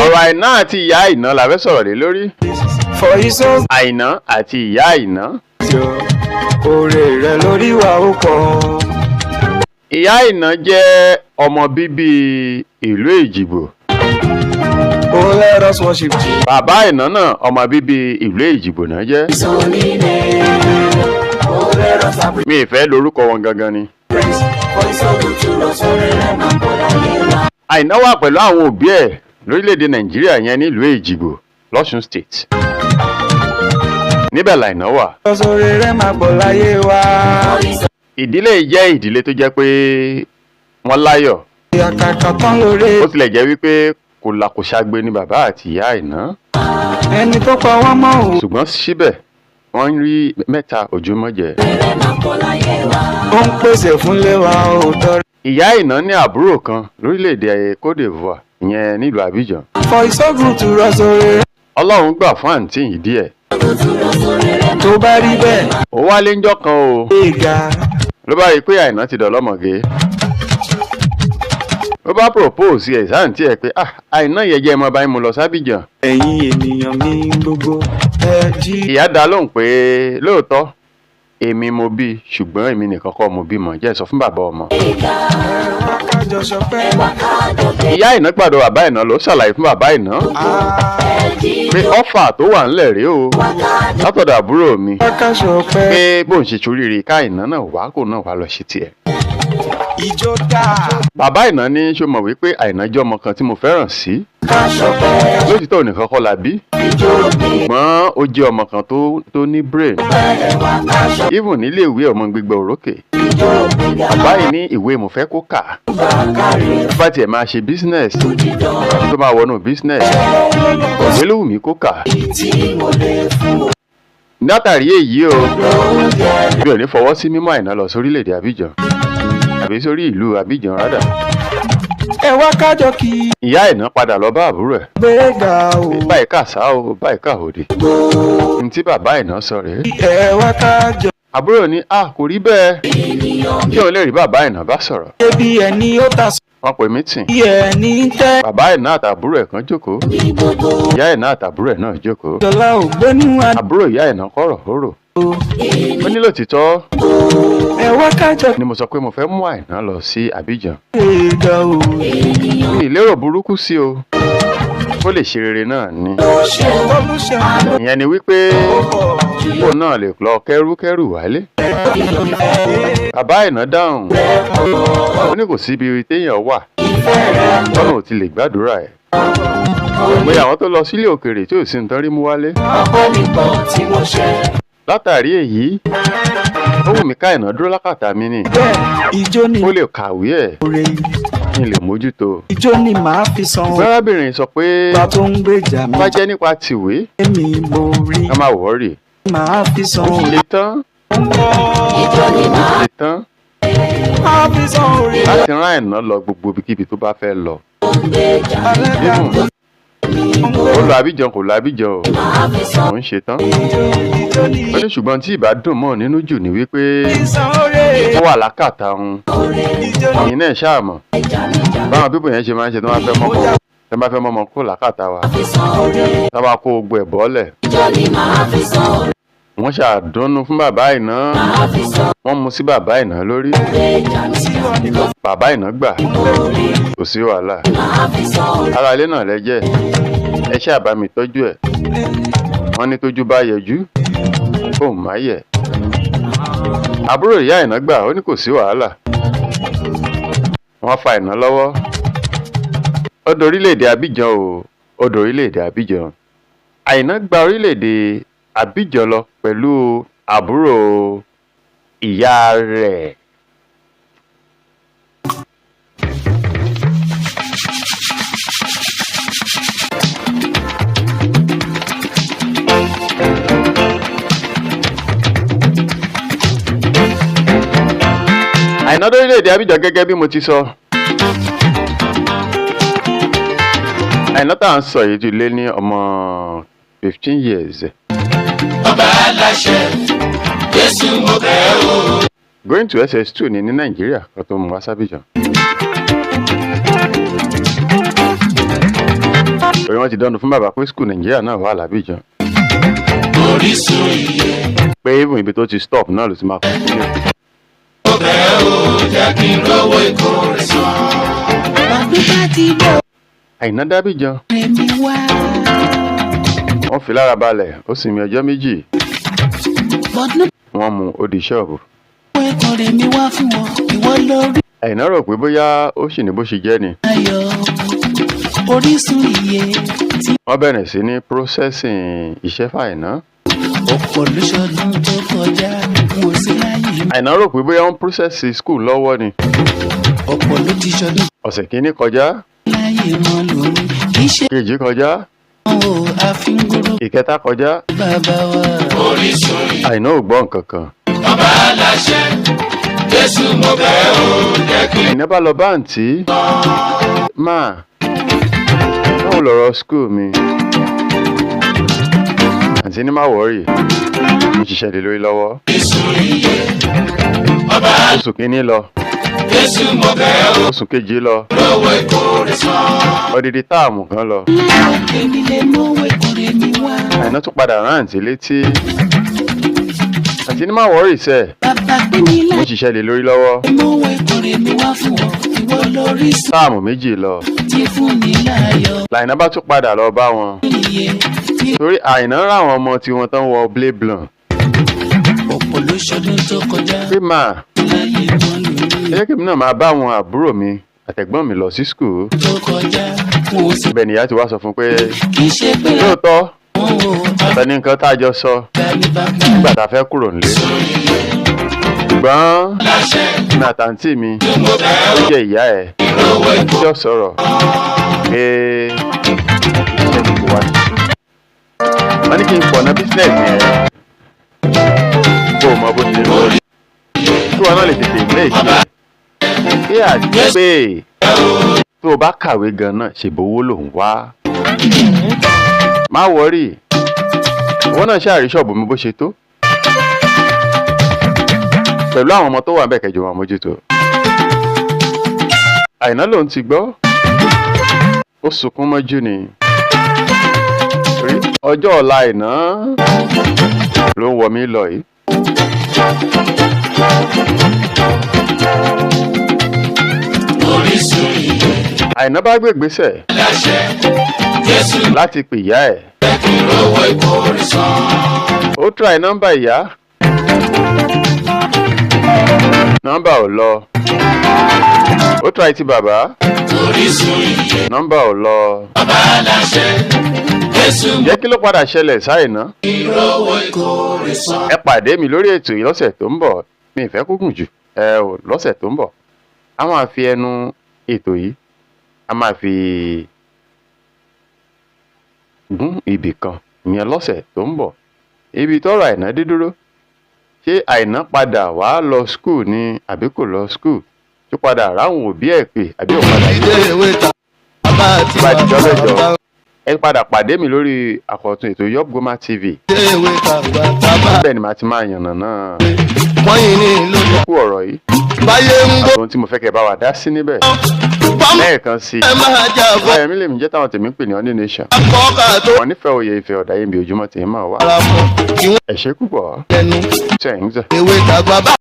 Ọ̀rọ̀ Àìná àti ìyá Àìná la fẹ́ sọ̀rọ̀ lé lórí. For his own Àìná àti ìyá Àìná. Oore rẹ̀ lórí wa ó pọ̀. Ìyá Àìná jẹ́ ọmọ bíbí ìlú Èjìgbò. Oh, let us worship Jesus. Bàbá Àìná náà, ọmọ bíbí ìlú Èjìgbò náà jẹ́. Oh, let us Mi ì fẹ́ lórúkọ wọn gangan ni. praise for his so good to us, oore rẹ̀ máa pọ̀ láyé wa. Àìná wà pẹ̀lú àwọn òbí ẹ̀ lórílẹ̀‐èdè Nàìjíríà yẹn, nílùú Èjìgbò, lọ́ṣun State. Níbẹ̀ làìná wà. Oore rẹ̀ máa pọ̀ láyé wa. Ìdílé yìí jẹ́ ìdílé tó jẹ́ pé wọ́n láyọ̀. Àkàkà tán lóore. Ó tilẹ̀ jẹ́ wípé kò làkòṣagbe ní bàbá àti ìyá Àìná. Ẹni tó pa wọ́n mọ́ ò. Ṣùgbọ́n síbẹ̀, wọ́n ń rí mẹ́ta ojúmọ́ jẹ. Oore rẹ̀ máa pọ̀ láyé wa. Ó ń pèsè fúnlé wa ò tọrẹ. Ìyá Àìná ní àbúrò kan lórílẹ̀‐èdè Côte d'Ivoire, ìyẹn nílùú Abidjan. For his so good to us, oore rẹ̀. Ọlọ́run gbà fún àǹtí yìí díẹ̀. Tó bá rí bẹ́ẹ̀. Ó wálé ńjọ́ kan o. Gbéga. Ló bá rí i pé Àìná ti dọ̀lọ́mọ̀gé, ló bá propose ẹ̀ sáǹtí ẹ̀ pé, "Ah, Àìná yẹ jẹ́ ẹ mọ báyìí mo lọ sábìjàn." Ẹ̀yin ènìyàn mi gbogbo, ẹ jí. Ìyá dá lóhùn pé lóòótọ́ èmi mo bí, ṣùgbọ́n èmi nìkan kọ́ mo bímọ, jẹ́ sọ fún bàbá ọmọ. Kájọ ṣọpẹ́. Ìyá Àìná gbàdọ̀ bàbá Àìná, ló ṣàlàyé fún bàbá Àìná pé offer tó wà ńlẹ̀ rèé o látọ̀dọ̀ àbúrò mi, Ká ṣọpẹ́. pé bóun ṣe toríire ká Àìná náà wá, kó náà wá lọ ṣe tiẹ̀. Ìjó dáa. Bàbá Àìná ní, ṣó mọ̀ wípé Àìná jẹ́ ọmọ kan tí mo fẹ́ràn sí? Ká ṣọpẹ́. Lótìtọ́ nìkan kọ́ la bí, ṣùgbọ́n ó jẹ́ ọmọ kan tó ní brain. Even nílé ìwé, ọmọ gbígbà òrókè. Bàbá yìí ní ìwé mo fẹ́ kó kà, tó bá tiẹ̀ máa ṣe business, tó máa wọnú business, ìwé ló wù mí kó kà. Látàrí èyí o, mi ò ní fọwọ́ sí mímú Àìná lọ sórílẹ̀-èdè Abidjan àbí sórí ìlú Abidjan rádà. Ẹ wá kájọ kí. Ìyá Àìná padà lọ bá àbúrò ẹ̀. Gbéga o. Báyìí kàṣá o, báyìí kàhòdì ní tí bàbá Àìná sọ rèé. Ẹ wá kájọ. Àbúrò ní a kò rí bẹ́ẹ̀, kí òun lè rí bàbá Àìná bá sọ̀rọ̀. Bí ẹni ó ta Wọ́n pè meeting. bí ẹni tẹ́. Bàbá Àìná àtàbúrò ẹ̀ kan jókòó, ìyá Àìná àtàbúrò ẹ̀ náà jókòó. Jọlá ògbénu. Àbúrò ìyá Àìná kọ̀rọ̀ hóró, ó ní lòtítọ́ Ẹ wá kájọ. ni mo sọ pé mo fẹ́ mú Àìná lọ sí Abidjan. Gbéga o. Mi ìlérò burúkú sí o, kó lè ṣe rere náà ni. Olùṣọ́. Ìyẹn ni wípé kó náà lè lọ kẹ́rúkẹ́rù wálé. Bàbá Àìná dáhùn, ó ní kò síbi téèyàn wà tọ́nà ò ti lè gbàdúrà ẹ̀, pé àwọn tó lọ sílé òkèèrè tí ò sí nǹkan rí mú wálé. Látàrí èyí, ó wù mí ká Àìná dúró lákàtà mi ni. Bẹ́ẹ̀ ìjó ni. Ó lè kàwé ẹ̀, Oore. kí n lè mójútó. Ìjó ni màá fi san o. Arábìnrin sọ pé Bá tó ń gbèjà mi. bá jẹ́ nípa tìwé, Èmi mo rí. ká má worry. Màá fi san o. Ṣe tán, ṣe tán Màá fi san oore. láti rán Àìná lọ gbogbo ibikíbi tó bá fẹ́ lọ. Even ó lọ Abidjan, kò lọ Abidjan o, òun ṣe tán. Ìjó ni. Ó ní ṣùgbọ́n tí ìbá dùn mọ́ nínú jù ní wípé San oore. ó wà lákàtà òun. Ìjó ni. Ẹ̀yin náà ṣáà mọ̀ báwọn pípọ̀ yẹn ṣe máa ń ṣe tí wọ́n bá fẹ́ mọ́mọ́ kó lákàtà wa, tí wọ́n bá kó gbogbo ẹ̀ bọ́lẹ̀. Wọ́n ṣàdúnnú fún bàbá Àìná, wọ́n mú sí bàbá Àìná lórí. Bàbá Àìná gbà, kò sí wàhálà, ara ilé náà lẹ́jẹ̀, ẹ ṣáà bá mi tọ́jú ẹ̀. Wọ́n ní tójú bá yẹjú, kóun má yẹ̀. Àbúrò ìyá Àìná gbà, ó ní kò sí wàhálà. Wọ́n fa Àìná lọ́wọ́, ó dorílẹ̀-èdè Abidjan o, ó dorílẹ̀-èdè Abidjan. Àìná gba orílẹ̀-èdè Abidjan lọ pẹ̀lú àbúrò ìyá rẹ̀. Àìná dórílẹ̀-èdè Abidjan gẹ́gẹ́ bí mo ti sọ. Àìná tá à ń sọ yìí ti lé ní ọmọ 15 years. Ọba aláṣẹ, Jésù, mo bẹ̀ ẹ́ o. Going to SS2 ní Nàìjíríà kan tó mú wá sábìjàn. Wọ́n ti dánú fún bàbá pé school Nàìjíríà náà wà lábìjan. Orísun ìyè. Pé even ibi tó ti stop náà ló ti máa continue. Mo bẹ̀ ọ́ o, jẹ́ kí n rówó ìkórè san. Ọdún bá ti bọ̀ Àìná dábìjan. rẹ̀ mi wá. Wọ́n fi lára balẹ̀, ó sinmi ọjọ́ 2. Bọ́dún Wọ́n mú ó di ṣọ́ọ̀bù. ìkórè mi wá fún ọ, ìwọ lórí Àìná rò pé bóyá ó sì ní bó ṣe jẹ́ ni. ayọ̀. Orísun ìyè tí Wọ́n bẹ̀rẹ̀ sí ní processing iṣẹ́ fàìná. ọ̀pọ̀ ló ṣọdún tó kọjá, n ò sí láyé. Àìná rò pé bóyá wọ́n process school lọ́wọ́ ni. Ọ̀pọ̀ ló ti ṣọdún Ọ̀sẹ̀ kìíní kọjá, láyé mọ́ lórí. Kì í ṣe kejì kọjá, wọn o, àfíngúrú ìkẹta kọjá. bàbá wa. Orísun ìyè. Àìná ò gbọ́ nǹkan kan. Ọba aláṣẹ, Jésù, mo bẹ̀ ọ́ o, jẹ́ kí n Àìná bá lọ bá àǹtí. Máa, báwo lọ̀rọ̀ school mi? Àǹtí ní má worry, mo ṣiṣẹ́ lé lórí lọ́wọ́. Orísun ìyè. Ọba Oṣù kìíní lọ, Jésù, mo bẹ̀ ọ́ o, oṣù kejì lọ, rówó ìkórè san. odidi táàmù kan lọ. Èmi lè mọ́wé ìkórè mi wá. Àìná tún padà rán àǹtí létí. Àǹtí ní má worry sẹ́, Bàbá pín mi mo láyé ṣiṣẹ́ lé lórí lọ́wọ́. mọ́wé ìkórè mi wá fún ọ, ìwọ lórísun Táàmù 2 lọ. tí fún ni láyọ̀. Làìná bá tún padà lọ bá wọn. Ìyè tí Torí Àìná ráwọn ọmọ tiwọn tán wọ blé blanc. ọ̀pọ̀ ló ṣọdún tó kọjá Pé máa, láyé mọ́ lórí. ẹ jẹ́ kí èmi náà máa bá àwọn àbúrò mi àtẹ̀gbọ́n mi lọ sí school. Tó kọjá n ò sí. Ibẹ̀ nìyá ti wá sọ fún pé Kì í ṣe pé lóòótọ́ àwọn o, ọ̀tọ̀ ní nǹkan tá a jọ sọ àgbà ní bàbá. nígbà tá a fẹ́ kúrò nílé. Ṣùgbọ́n Aláṣẹ, mi àtàǹtí mi mo bẹ̀ ọ́ ó jẹ́ ìyá ẹ̀ rówó ìkórè jọ sọ̀rọ̀ pé iṣẹ́ gbogbo wa. Wọ́n ní kí n pọ̀nà business yẹn kó o mọ bó ṣe lọ. Kí wọn náà lè tètè make ẹ̀. Pé àti pé tó o bá kàwé gan-an ṣèbówó ló ń wá. Má worry, ìwọ náà ṣáà rí ṣọ́ọ̀bù mi bó ṣe tó. Pẹ̀lú àwọn ọmọ tó wà bẹ́ẹ̀ kẹjọ wọn mójútó. Àìná lòun ti gbọ́. Ó sunkún mọ́jú ni. Torí ọjọ́ ọ̀la Àìná ló ń wọ mí lọ yìí. Orísun ìyè. Àìná bá gbé ìgbésẹ̀ Aláṣẹ, Jésù, láti pè ìyá ẹ̀. jẹ́ kí n rówó ìkórè san. Ó try nọ́mbà ìyá. Nọ́mbà ò lọ. Ó try ti bàbá. Orísun ìyè. Nọ́mbà ò lọ. Ọba aláṣẹ, Jésù, mo Jẹ́ kí ló padà ṣẹlẹ̀ sáìná? rówó ìkórè san. Ẹ pàdé mi lórí ètò yìí lọ́sẹ̀ tó ń bọ̀. Mi ì fẹ́ kó gùn jù. Ẹ ò lọ́sẹ̀ tó ń bọ̀. A máa fi ẹnu ètò yìí. A máa fi gún ibì kan ìyẹn lọ́sẹ̀ tó ń bọ̀. Ibi tọ́rọ̀ Àìná dé dúró. Ṣé Àìná padà wá lọ school ni àbí kò lọ school? Tó padà ráwọn òbí ẹ̀ pè àbí ò padà rí? Ilé ìwé ta bàbá àti Bá dijọ́ mẹ́jọ. bàbá. Ẹ padà pàdé mi lórí àkọ́tún ètò Yob Goma TV. Ilé ìwé ta bàbá. Bẹ́ẹ̀ ni màá ti máa yànnà náà. Wọ́n yìí ní ìlú. Kú ọ̀rọ̀ yìí. Báyé ń gbó. Àti ohun tí mo fẹ́ kẹ́ bá wa dá sí níbẹ̀. Bọ́mú Lẹ́ẹ̀kan sí i. ẹ máa jà bọ́. Ọláyẹmí lèmi jẹ́ táwọn tèmi ń pè ní Honey Nation. Akọ́kà tó Wọ́n nífẹ̀ẹ́ òye ìfẹ́ ọ̀dà yìí bí ojúmọ́ tèmi máa wà. ara fún. Kí wọ́n Ẹ ṣé púpọ̀. lẹ́nu. Thanks. Ìwé ta bàbá.